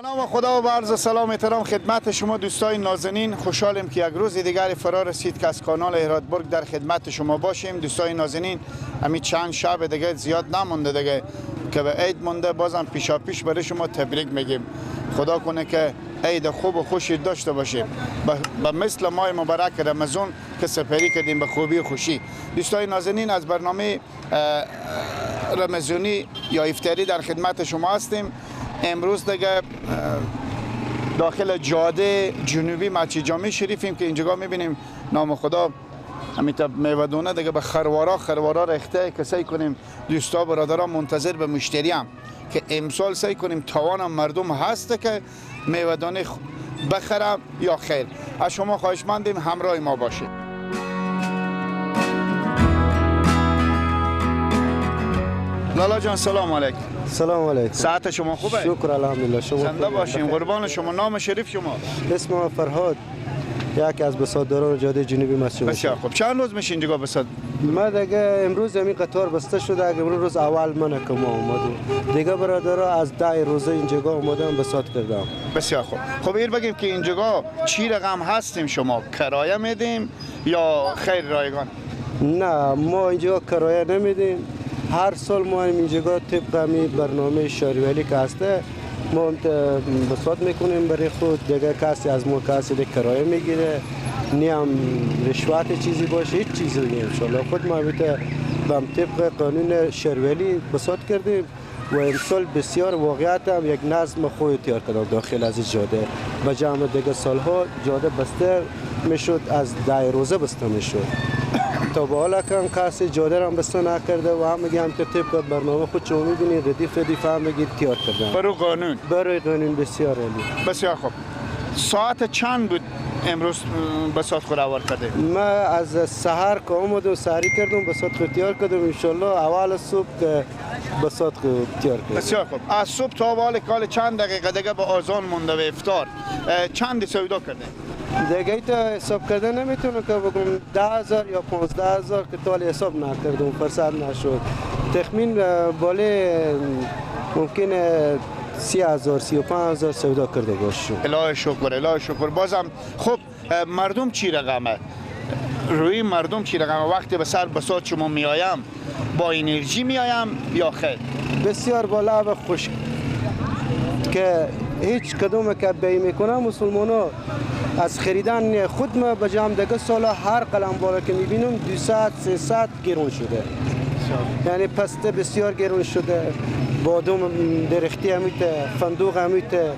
نام خدا و عرض سلام احترام خدمت شما دوستای نازنین. خوشحالیم که یک روز دیگر فرا رسید که از کانال هراتبرگ در خدمت شما باشیم. دوستای نازنین، همین چند شب دیگه زیاد نمونده دیگه که به عید مونده، بازم پیشا پیش برای شما تبریک میگیم. خدا کنه که عید خوب و خوشی داشته باشیم، به مثل ماه مبارک رمضان که سپری کردیم به خوبی و خوشی. دوستای نازنین، از برنامه رمضانی یا افطاری در خدمت شما هستیم. امروز دیگه داخل جاده جنوبی مسجد جامع شریفیم که اینجا میبینیم نام خدا همیتا میوه دیگه به خروارا خروارا ریخته که سعی کنیم دوستا برادران منتظر به مشتری هم که امسال سعی کنیم توانم مردم هست که میوه دانه بخرم یا خیر. از شما خواهشمندیم همراه ما باشید. لالا جان سلام علیکم. سلام علیکم. ساعت شما خوبه؟ شکر الحمدلله. شما زنده باشین قربان شما. نام شریف شما؟ اسم فرهاد، یکی از بساطداران جاده جنوبی مسجد. بسیار خوب. چند روز میشه اینجا بساط؟ ما دیگه امروز همین قطار بسته شده. اگه امروز روز اول من که ما اومدیم دیگه برادرها از 10 روزه اینجا اومدم بساط کردم. بسیار خوب. خب ایر بگیم که اینجا چی رقم هستیم؟ شما کرایه میدیم یا خیر رایگان؟ نه، ما اینجا کرایه نمیدیم. هر سال ما اینجا طبق همین برنامه شارولی که هسته ما بساط میکنیم برای خود. دیگه کسی از ما کسی دیگه کرایه میگیره، نی هم رشوت چیزی باشه، هیچ چیزی دیگه. انشالله خود ما طبق قانون شارولی بساط کردیم و امسال بسیار واقعیت هم یک نظم خوبی تیار کردم داخل از جاده. به جمع دیگه سالها جاده بسته میشد، از 10 روزه بسته میشد. تا به حالا کم کسی جاده را بسته نکرده و هم میگه هم طبق برنامه خود شما میبینید ردیف ردیف هم میگید تیار کردن برای قانون، برای قانون. بسیار عالی. بسیار خوب. ساعت چند بود امروز بساط خود آور کرده؟ ما از سحر که اومدم سحری کردم بساط خود تیار کردم. انشالله اول صبح که بساط خود تیار کردم. بسیار خوب. از صبح تا حال کال چند دقیقه دیگه به آذان مونده به افطار چند سودا کرده؟ دیگه تا حساب کرده نمیتونم که بگم 10,000 یا 15,000 که تا حساب نکردم، فرصت نشد. تخمین بالای ممکنه 30,000 35,000 سودا کرده باشم. الهی شکر، الهی شکر. بازم خب مردم چی رقمه؟ روی مردم چی رقمه؟ وقتی به سر بساط شما میایم با انرژی میایم یا خیر؟ بسیار بالا و خوش که هیچ کدوم که بی میکنه مسلمان‌ها از خریدن خود ما به جمع دیگه سال هر قلم بالا که میبینم 200 300 گرون شده. یعنی پسته بسیار گرون شده، بادام درختی همیته، فندوق همیته.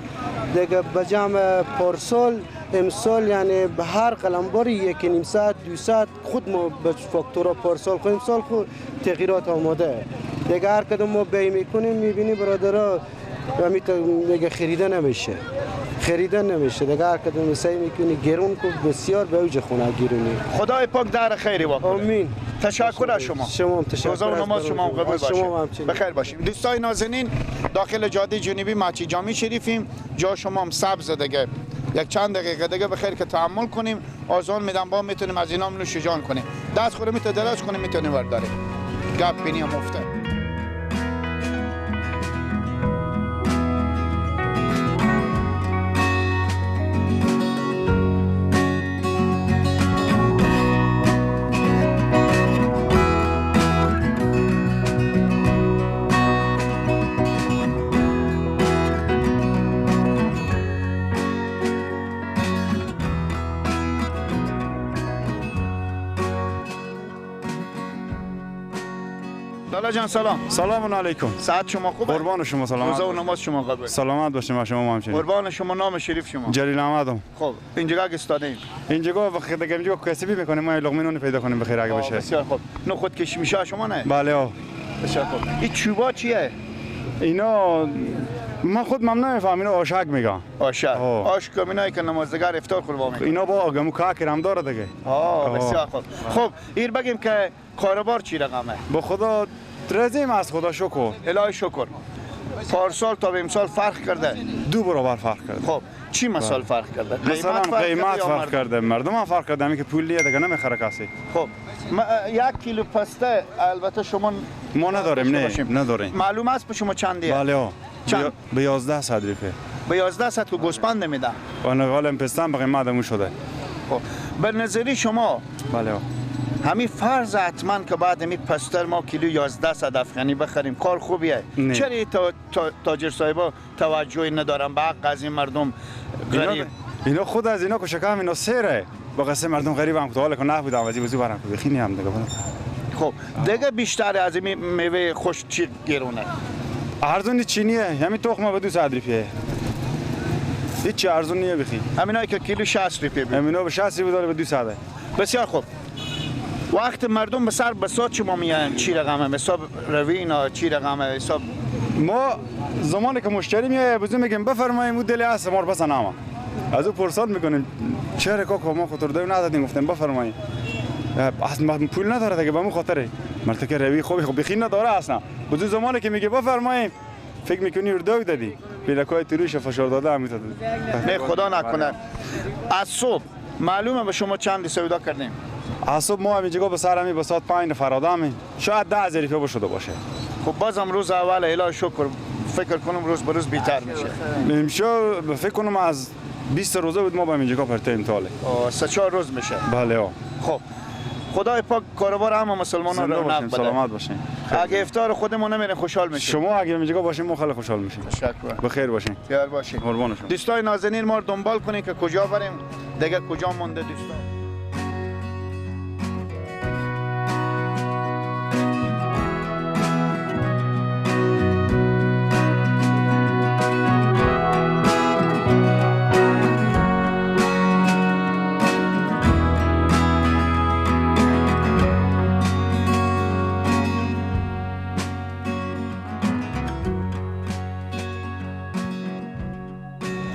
دیگه به جمع پارسال امسال یعنی به هر قلم بار 1.5 200 خود ما به فاکتورا پارسال خود امسال خود تغییرات آماده. دیگه هر کدوم ما بی میکنیم میبینی برادرها همیته دیگه خریده نمیشه، خریدن نمیشه. دیگه هر کدوم سعی میکنی گرون کو بسیار به اوج خونه گرونی. خدای پاک در خیری واکنه. آمین. تشکر از شما. شما هم تشکر. روزه و نماز شما هم قبول باشه. بخیر باشیم. دوستای نازنین، داخل جاده جنوبی مسجد جامع شریفیم. جا شما هم سبز دیگه. یک چند دقیقه دیگه بخیر که تحمل کنیم. آذان میدم با میتونیم از اینا نوش جان کنیم. دست خورو میته دراز کنیم میتونیم ورداریم. گپ بینی هم افته. لالا جان سلام. سلام علیکم. ساعت شما خوبه؟ قربان شما سلامت. روزه و نماز شما قبول. سلامت باشیم شما همچنین. قربان شما. نام شریف شما؟ جلیل احمدم. خب اینجا که استادیم. اینجا وقت دیگه اینجا کسبی میکنیم ما لقمه نون پیدا کنیم بخیر اگه بشه. بسیار خوب. نخود کش میشه شما نه؟ بله آ. بسیار خوب. این چوبا چیه؟ اینا من خود ممنون نمیفهم، اینا آشک میگن. آشک. آشک اینایی که نمازدگار افطار خوروا میکنن. اینا با آگمو کاکرم داره دیگه. بسیار خوب. خب ایر بگیم که کاروبار چی رقمه؟ با خدا رضیم از خدا شکر. الهی شکر. پارسال تا به امسال فرق کرده؟ 2 برابر فرق کرده. خب چی مثال فرق کرده؟ مثلا قیمت فرق کرده، مردم هم فرق کرده، همین که پول لیه دیگه نمیخره کسی. خب 1 کیلو پسته البته شما ما نداریم، نه نداریم. معلوم است به شما چندیه؟ بله. چند؟ به 11 صد روپیه. به 1100 که گوسفند نمیدن. حالا پستان به قیمت مو شده. خب به نظری شما بله همین فرض حتما که بعد می پستر ما کیلو 1100 افغانی بخریم کار خوبیه. چرا تاجر صاحبا توجهی ندارن به حق از این مردم غریب؟ اینا خود از اینا که شکم اینا سیره با قصه مردم غریب هم که حال که نبودم وزی وزی برم بخینی هم دیگه. خب دیگه بیشتر از این میوه خوش چی گرونه؟ ارزون چینیه، همین تخمه به 200 روپیه. هیچ ارزون نیه بخی. همینایی که کیلو 60 روپیه بود. همینا به 60 روپیه داره به 200. بسیار خوب. وقت مردم به سر بساط شما میان چی رقمه؟ حساب روینا چی رقمه؟ حساب ما زمانی که مشتری میایه بزرگ میگیم بفرمایید اون دل هست ما رو پس نما. از او پرسان میکنیم چرا کاکا ما خاطر دو ندادیم گفتیم بفرمایید. اصلا پول نداره دیگه به مو خاطره. مرد که روی خوبی خب بخی نداره اصلا. بزرگ زمانی که میگه بفرمایید فکر میکنی اردو دادی. پیلکای تروش فشار داده هم میداد. نه خدا نکنه. از صبح معلومه به شما چند سودا کردیم؟ از صبح ما همینجا به سر همین بساط 5 نفر آدم شاید 10,000 روپیه شده باشه. خب بازم روز اول اله شکر فکر کنم روز به روز بیشتر میشه. میشه فکر کنم از 20 روزه بود ما به اینجا پرتیم تاله. 3-4 روز میشه. بله. خب خدای پاک کاروبار همه مسلمانان رو رونق بده. سلامت باشین. اگه افطار خودمون نمیریم خوشحال میشیم. شما اگه اینجا باشین ما خیلی خوشحال میشیم. تشکر. بخیر باشین. خیر باشین. قربان شما. دوستای نازنین ما رو دنبال کنین که کجا بریم، دیگه کجا مونده دوستان.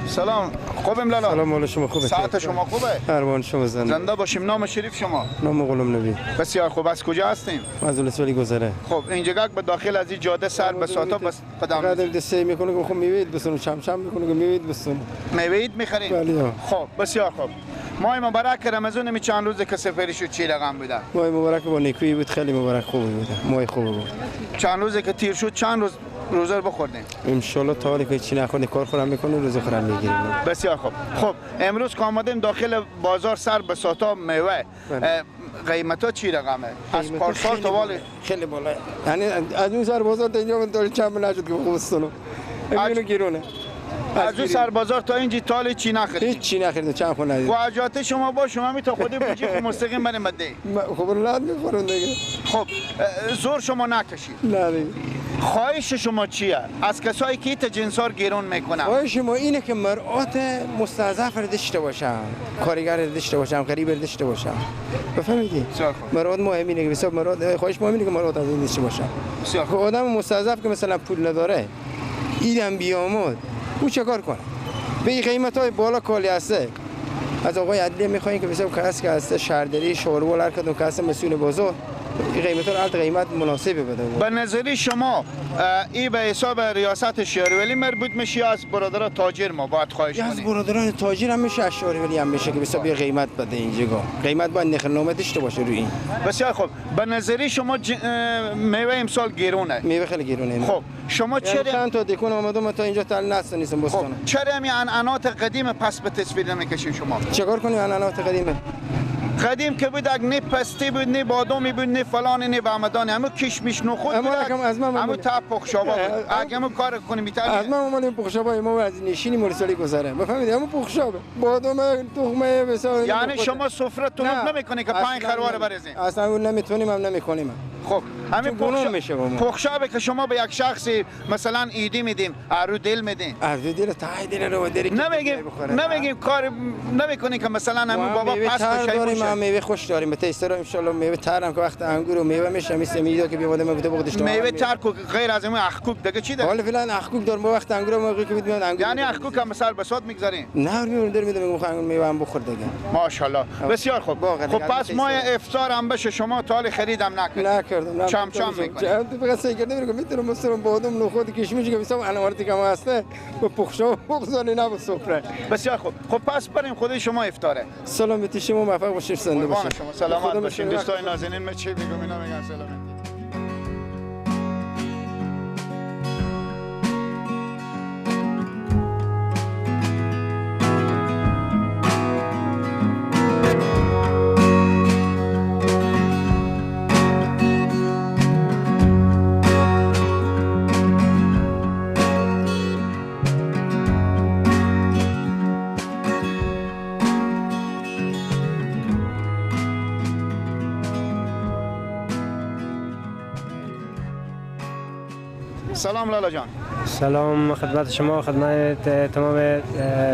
سلام، خوبیم لالا؟ سلام علیکم، شما خوبه؟ ساعت شما خوبه؟ قربان شما زنده. زنده باشیم. نام شریف شما؟ نام غلام نبی. بسیار خوب، از کجا هستیم؟ از ولسوالی گذره. خب اینجا به داخل از این جاده سر به ساعتا بس قدم قدم دسته میکنه که خب میوه بسون چم چم میکنه که میوه بسون. میوه میخریم؟ بله. خب بسیار خوب. ماه مبارک رمضان می چند روزه که سفری شد چی رقم بوده؟ ماه مبارک با نیکویی بود، خیلی مبارک خوب بود. ماه خوب بود. چند روزه که تیر شد چند روز روزه رو بخوردیم؟ ان شاء الله تا که چی نخوردیم کار خورم میکنیم روزه خورم میگیریم. بسیار خوب. خب امروز که آمدیم داخل بازار سر به ساتا میوه، قیمت ها چی رقمه؟ از پارسال تا والی خیلی بالا. یعنی از اون سر بازار تا اینجا من تا چند نشد که خوبستونو. اینو گیرونه. از اون سر بازار تا اینجا تال چی نخریدیم؟ هیچ چی نخریدیم، چند خونه ندیدیم. و اجاته شما با شما می تا خودی بوجی خب مستقیم بریم بده. خب لاد میخورن دیگه. خب زور شما نکشید. نه دیگه. خواهش شما چیه؟ از کسایی که ایت جنسار گرون میکنن. خواهش ما اینه که مرآت مستضعف رو داشته باشم، کارگر رو داشته باشم، غریب رو داشته باشم. بفهمیدی؟ مرآت مهم اینه که بسیار مرآت خواهش مهم اینه که مرآت از این داشته باشم. بسیار خوب. آدم مستضعف که مثلا پول نداره، ایدم بیامد، او چه کار کنه؟ به این قیمت‌های بالا کالی هسته. از آقای عدلیه میخوایم که بسیار کس که هسته شهرداری شوروال هر کدوم که هسته مسئول بازار قیمت رو alt قیمت مناسب بده. به نظری شما ای به حساب ریاست شهرولی مربوط میشه از برادران تاجر ما باید خواهش کنیم؟ از برادران تاجر هم میشه، از شهرولی هم میشه که به حساب قیمت بده. اینجا قیمت باید نرخنامه داشته باشه روی این. بسیار خوب. به نظری شما میوه امسال گرونه؟ میوه خیلی گرونه. خب شما چرا چند تا دکون آمدم تا اینجا تل نست نیستم بستان. خب چرا همین عنعنات قدیم پس به تصویر نمیکشین شما؟ چیکار کنیم عنعنات قدیمه؟ قدیم که بود اگه نه پستی بود نه بادامی بود نه فلانی نه بهمدانی، همو کشمش نخود بود، همو تا پخشابا بود. اگه همو کار کنیم میتونیم از ما اومدیم پخشابا ما از نشینی مرسالی گذره. بفهمید همو پخشابه بادام تخمه بسار. یعنی شما سفره تنوب نمیکنی که 5 خروار برزین؟ اصلا اون نمیتونیم هم نمیکنیم. خب همین پخشابه که شما به یک شخصی مثلا ایدی میدیم، ارو دل میدیم، ارو دل تای دل رو دری نمیگیم کار نمیکنی که مثلا همون بابا پس بشه. داریم ما میوه خوش داریم به تیستر ان شاء الله میوه تر هم که وقت انگور و میوه میشه مثل میوه که بیامده ما بوده بخدش میوه تر کو غیر از اون اخکوک دیگه چی داره؟ حالا فعلا اخکوک دارم وقت انگور موقعی که میدم انگور، یعنی اخکوک هم مثلا بساط میگذاریم؟ نه میبرم در میدم میگم میوه هم بخور دیگه. ماشاءالله بسیار خوب. خب پس ما افطار هم بشه شما تال خریدم نکردم. چم چم میکنی؟ فقط سعی کردم میگم میتونم مثلا بادام نخود کشمش که مثلا انوارتی که هسته با پخشا بگذاری نه با سفره. بسیار خوب. خب پس بریم خود شما افطاره. سلامتی شما موفق باشید، زنده باشید. شما سلامت باشین. دوستای نازنین من چی میگم اینا میگن سلامتی. سلام لالا جان. سلام خدمت شما، خدمت تمام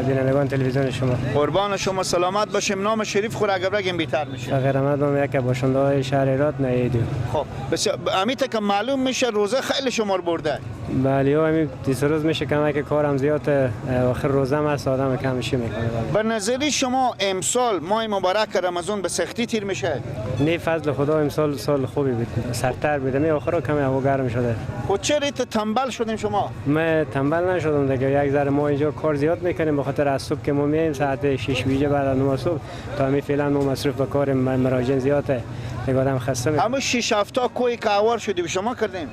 بینندگان تلویزیون شما. قربان شما، سلامت باشیم. نام شریف خور اگر بگیم بهتر میشه. غیرمت نام یک باشنده های شهر هرات نهیدو. خب بسیار امیته که معلوم میشه روزه خیلی شما رو برده. بله همین 20 روز میشه کمه که کارم زیاد، آخر روزه هم هست، آدم کم میشه میکنه. به نظری شما امسال ماه مبارک رمضان به سختی تیر میشه؟ نه فضل خدا امسال سال خوبی بود، سرتر بود. می آخرا کمی هوا گرم شده. خب چرا تنبل شدیم شما؟ من تنبل نشدم دیگه، یک ذره ما اینجا کار زیاد میکنیم، به خاطر از صبح که ما میایم ساعت 6 ویژه بعد از 9 صبح تا می فعلا ما مصروف به کار مراجع زیاده دیگه، آدم خسته میشه. اما 6 7 تا کوی که اوار شدیم شما کردیم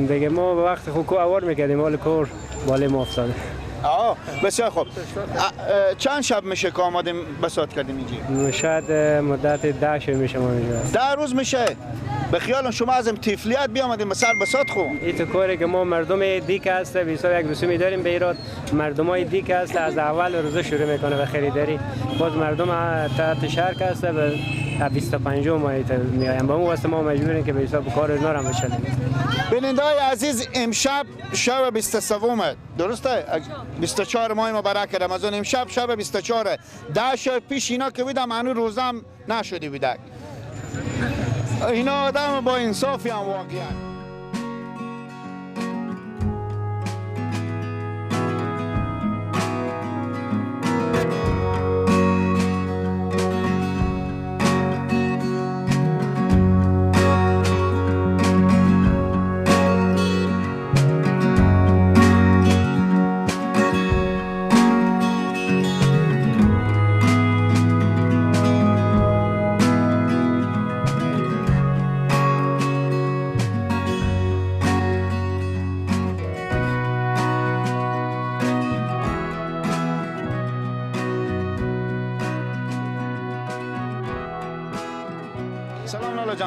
دیگه، ما به وقت خو کو اوار میکردیم، حال کور بالای ما افتاده. آه بسیار خوب. چند شب میشه که آمدیم بساط کردیم اینجا؟ شاید مدت 10 شب میشه ما اینجا. 10 روز میشه؟ به خیال شما از تفلیت بیامدیم به سر بساط خو. این تو کاری که ما مردم دیک هست، به حساب یک رسومی داریم به ایراد، مردمای دیک هست از اول روزه شروع میکنه به خریداری، باز مردم تحت شهر که هست به 25 ماه میایم، با اون واسه ما مجبوریم که به حساب کار اینا رو بشنیم. بیننده های عزیز، امشب شب 23 درسته؟ 24 ماه مبارک رمضان، امشب شب 24. 10 شب پیش اینا که بودم هنوز روزم نشده بودک. اینا آدم با انصافی هم واقعا.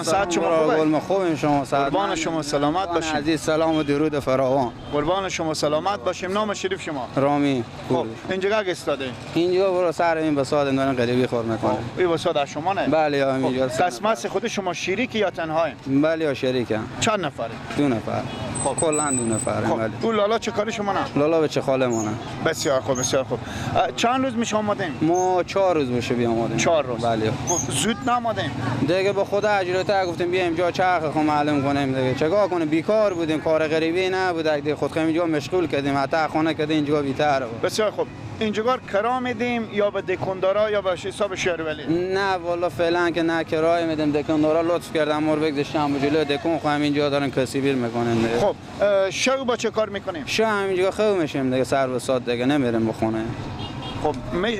سلام شما خوبه؟ خوبیم شما. قربان شما، سلامت باشیم. عزیز سلام و درود فراوان. قربان شما، سلامت باشیم. نام شریف شما؟ رامی. خب اینجا که ایستاده؟ اینجا برو سر این بساط دارن غریبی خور میکنه. این بساط از شما نه؟ بله یا اینجا. قسمت خود شما شریک یا تنهایی؟ بله یا شریکم. چند نفره؟ 2 نفر. خب کلا 2 نفر. خب اون لالا چه کاری شما نه؟ لالا به چه خاله مونه. بسیار خوب، بسیار خوب. چند روز میشه آمدیم؟ ما 4 روز میشه بیامدیم. 4 روز. بله. خب زود نامدیم. دیگه با خدا عجله‌تر گفتیم بیایم جا چرخ خو معلوم کنیم دیگه. چیکار کنیم؟ بیکار بودیم، کار غریبی نبود دیگه، خود خیلی اینجا مشغول کردیم، حتی خانه کردیم اینجا بی‌تر بود. بسیار خوب. اینجا کرا میدیم یا به دکاندارا یا به حساب شهرولی؟ نه والا فعلا که نه کرایه میدیم، دکاندارا لطف کردن ما رو بگذاشتن جلوی دکان، خو همینجا دارن کسی میکنن دیگه. خب شب با چه کار میکنیم؟ شب همینجا خو میشیم دیگه، سر بساط دیگه نمیریم به خونه. خب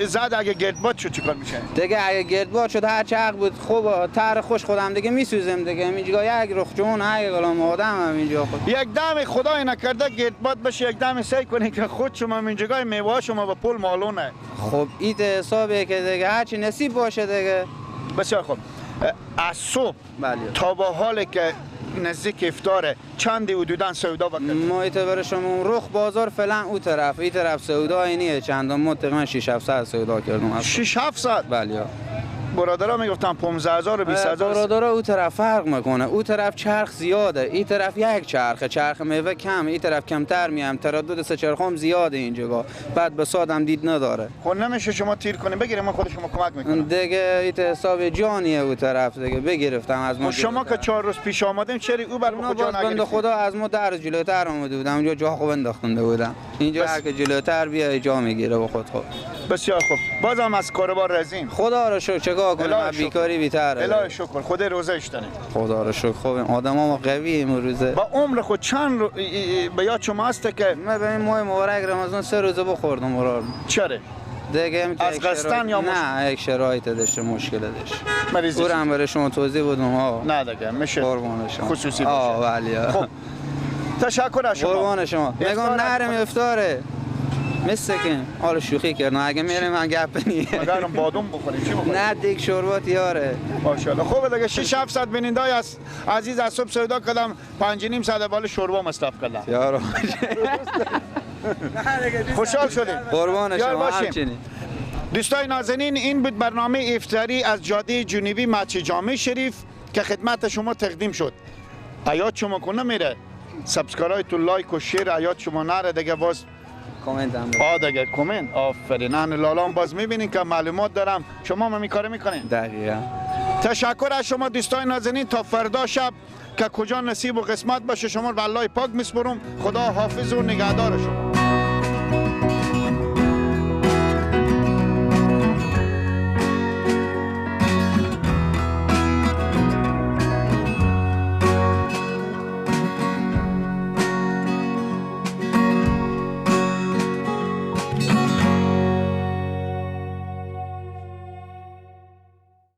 زد اگه گردباد شد چیکار میشه؟ دیگه اگه گردباد شد هر چه حق بود خوب تر خوش خودم دیگه میسوزیم دیگه، همینجا یک رخ جون یک غلام آدم همینجا خود. یک دم خدای نکرده گردباد بشه، یک دم سعی کنی که خود شما همینجا میوه شما با پول مالونه. خب این حسابه که دیگه هر چی نصیب باشه دیگه. بسیار خوب. از صبح بله تا به حال که نزدیک افطاره چند حدوداً سودا بکرد؟ ما ایت شما رخ بازار فعلا او طرف این طرف سودا اینیه چند ما تقریبا 6 700 سودا کردم. 6 700؟ بله. برادرها میگفتن 15000 و 20000. برادرها او طرف فرق میکنه، او طرف چرخ زیاده، این طرف یک چرخه، چرخ میوه کم، این طرف کمتر میام، تردد سه چرخم زیاده اینجا، بعد به سادم دید نداره. خب نمیشه شما تیر کنیم بگیریم، من خود شما کمک میکنم دیگه. این حساب جانیه او طرف دیگه، بگرفتم از ما. شما که 4 روز پیش آمدیم چرا او بر ما جان نگرفت؟ بنده خدا از ما 10 روز جلوتر اومده بودم، اونجا جا خوب انداختنده بودم، اینجا هر که جلوتر بیای جا میگیره به خود. خب بسیار خوب، بازم از کاروبار راضیم. خدا رو شکر، چیکار کنیم، بیکاری بی‌تره. الهی شکر، خدا روزه اشتنه. خدا رو شکر، خوبیم، آدم‌ها ما قوی امروزه. با عمر خود چند به یاد شما هست که من به این ماه مبارک رمضان 3 روزه بخوردم مرار. چرا؟ دیگه از قصدن یا نه یک شرایط داشته، مشکل داشت. مریضی. او هم برای شما توضیح بدم ها. نه دیگه میشه. قربان شما. خصوصی باشه. آه بله. خب تشکر از شما. قربان شما. میگم نرم افطاره. مسکین حالا شوخی کردم، اگه میرم من گپ نیه. مگرم بادام بخوریم چی بخوریم؟ نه دیگ شربت یاره. ماشاءالله. خوبه دیگه. 6 700 بیننده از عزیز از صبح سودا کردم، 5.5 ساعت بالا شوربا مصرف کردم. یارو خوشحال شدیم. قربان شما. همچنین. دوستای نازنین، این بود برنامه افطاری از جاده جنوبی مسجد جامع شریف که خدمت شما تقدیم شد. حیات شما کنه میره. subscribe و like و share یاد شما نره دیگه. باز کامنت هم. آ دیگه کامنت، آفرین. لالام باز میبینین که معلومات دارم، شما هم کار میکنین. دقیقاً. تشکر از شما دوستای نازنین. تا فردا شب که کجا نصیب و قسمت باشه شما رو به الله پاک میسپرم. خدا حافظ و نگهدار شما.